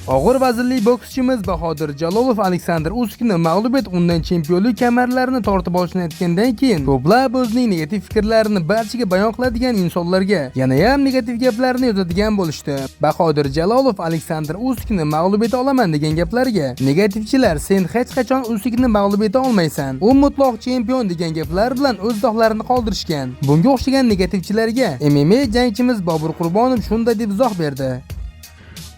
Og'ir vaznli bokschimiz Bahodir Jalolov Aleksandr Usikni mag'lub etib, undan chempionlik kamarlarini tortib olishini aytgandan keyin ko'plab o'zining negativ fikrlarini barchaga bayon qiladigan insonlarga yanayam negativ gaplarni yozadigan bo'lishdi. Bahodir Jalolov Aleksandr Usikni mag'lub eta olaman degan gaplarga negativchilar "Sen hech qachon Usikni mag'lub eta olmaysan, u mutlaq chempion" degan gaplar bilan o'z izohlarini qoldirishgan. Bunga o'xshagan negativchilarga MMA jangchimiz Bobur Qurbonov shunday deb izoh berdi.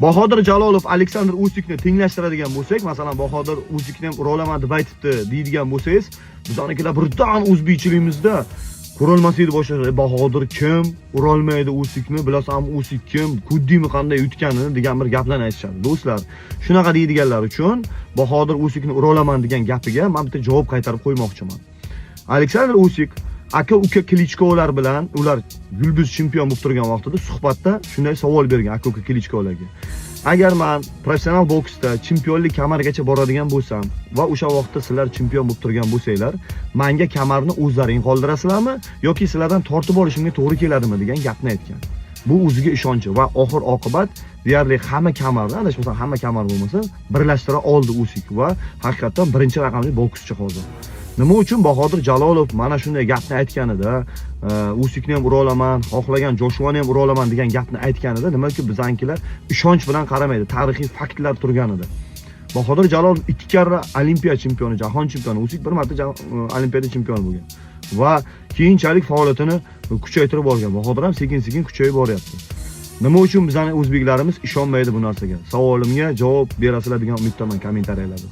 Bahodir Jalolov Aleksandr Usikni tenglashtiradigan bo'lsak, masalan, Bahodir Usikni ham ura olaman deb aytibdi deydigan bo'lsangiz, bizanikilar birdan o'zbekchiligimizda ko'rolmas edi boshqa. "Bahodir kim? Urolmaydi Usikni, bilasanmi Usik kim? Ko'rdingmi qanday yutganini?" degan bir gaplarni aytishadi. Do'stlar, shunaqa deydiganlar uchun Bahodir Usikni ura olaman degan gapiga men bitta javob qaytarib qo'ymoqchiman. Aleksandr Usik aka uka Klichkolar bilan, ular yulduz chempion bo'lib turgan vaqtida suhbatda shunday savol bergan aka uka Klichkolarga: "Agar man professional boksda chempionlik kamarigacha boradigan bo'lsam va o'sha vaqtda sizlar chempion bo'lib turgan bo'lsanglar, manga kamarni o'zlaring qoldirasizlarmi yoki sizlardan tortib olishimga to'g'ri keladimi?" degan gapni aytgan. Bu o'ziga ishonchi va oxir oqibat deyarli hamma kamarni, adashmasam, hamma kamar bo'lmasa, birlashtira oldi Usik va haqiqatdan birinchi raqamli bokschi hozir. Nima uchun Bahodir Jalolov mana shunday gapni aytganida, Usikni ham ura olaman, xohlagan Joshuani ham ura olaman degan gapni aytganida, nimaki bizanikilar ishonch bilan qaramaydi, tarixiy faktlar turganida? Bahodir Jalolov ikki karra olimpiya chempioni, jahon chempioni, Usik bir marta olimpiada chempioni bo'lgan va keyinchalik faoliyatini kuchaytirib borgan. Bahodir ham sekin sekin kuchayib boryapti. Nima uchun bizani o'zbeklarimiz ishonmaydi bu narsaga? Savolimga javob berasizlar degan umiddaman kommentariyalarda.